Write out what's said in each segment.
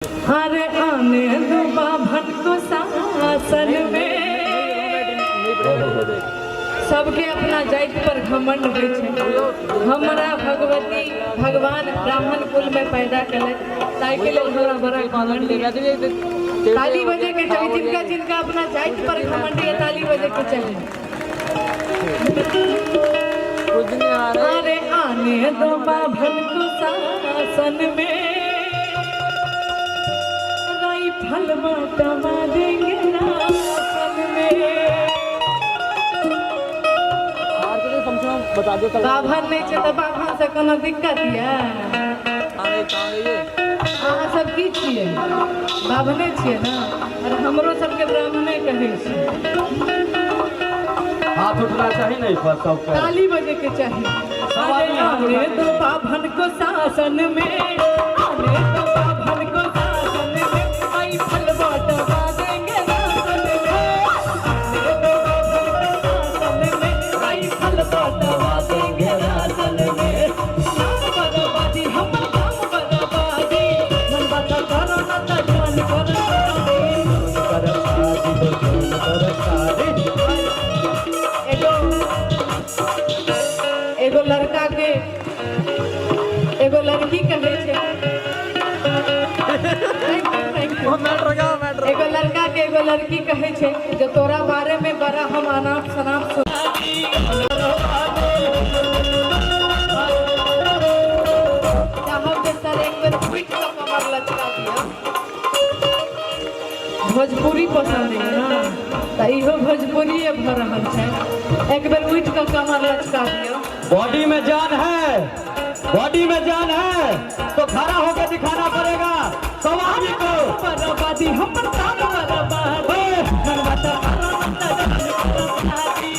अरे आने दो बाभन को शासन में। सबके अपना जाति पर घमंड होइ छै। हमरा भगवती भगवान ब्राह्मण कुल में पैदा केलथि, ताहिके लेल हमरा बड़ा घमंड यऽ। ताली बजे के चाही। जिनका जिनका अपना जाति पर घमंड यऽ, ताली बजे के चाही। कुछ नहीं आ रहा। अरे आने दो बाभन को शासन में, राइफल बाटवा देंगे राशन में। Are के फंक्शन बता दो कल। बाभन नहि छै तऽ बाभन से कोनो दिक्कत यऽ? कहाँ कहाँ गई है? अहाँ सब की छियै? बाभने छियै ने? अरे हमरो सबके ब्राह्मणे कहै छै। हाथ उठना चाही नहीं पर सबके। ताली बजे के चाही। सब आदमी हाथ आने उठा। दो बाभन को शासन में, आने दो बाभन को शासन में, राइफल बांटवा देंगे राशन में। आने दो बाभन को शासन में, राइफल बांटवा देंगे राशन में। नाम बर्बादी हमर नाम बर्बादी, मन बात करो न त जान करो। कर शादी कर शादी। एगो एगो लड़का के एगो लड़की कहै छै। Thank you, thank you. वो मैटर का मैटर। एगो लड़का के एगो लड़की कहै छै जे तोरा बारे में बड़ा हम अनाप शनाप सुन। चाहब जे सर एक बेर उठि कऽ कमर लचका दिअ। भोजपुरी पसंद है ना, तऽ इहो भोजपुरिये भऽ रहल छै। एक बेर उठि कऽ कमर लचका दिअ। बॉडी में जान है, बॉडी में जान है तो खड़ा होकर दिखाना पड़ेगा सब आदमी को। बर्बादी हमर काम बर्बादी, मन बात करो न त जान बर्बादी।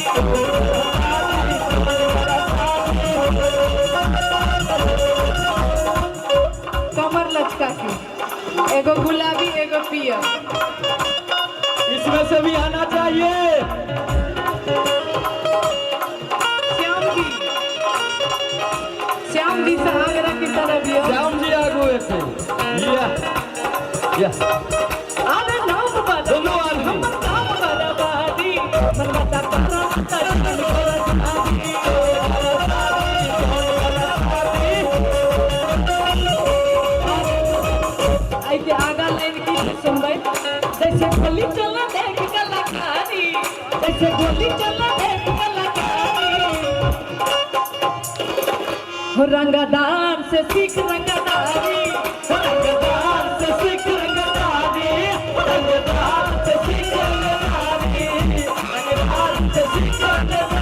कमर लचका के, एगो गुलाबी, एगो पियर। इसमें से भी आना चाहिए। श्याम जी, श्याम जी से आगरा की तरफ यो। श्याम जी आगू थे या। अरे नाम बर्बादी दोनों आदमी। हमर काम बर्बादी, मन बात करो न त जान बर्बादी। एहिके आगा लाइन की सुनबै? जैसे गोली चला देख कलाकारी, जैसे गोली चला देख कलाकारी, हो रंगदार से सीख रंगदारी। रंगदार से सीख रंगदारी, रंगदार से सीख रंगदारी, रंगदार से सीख रंगदारी।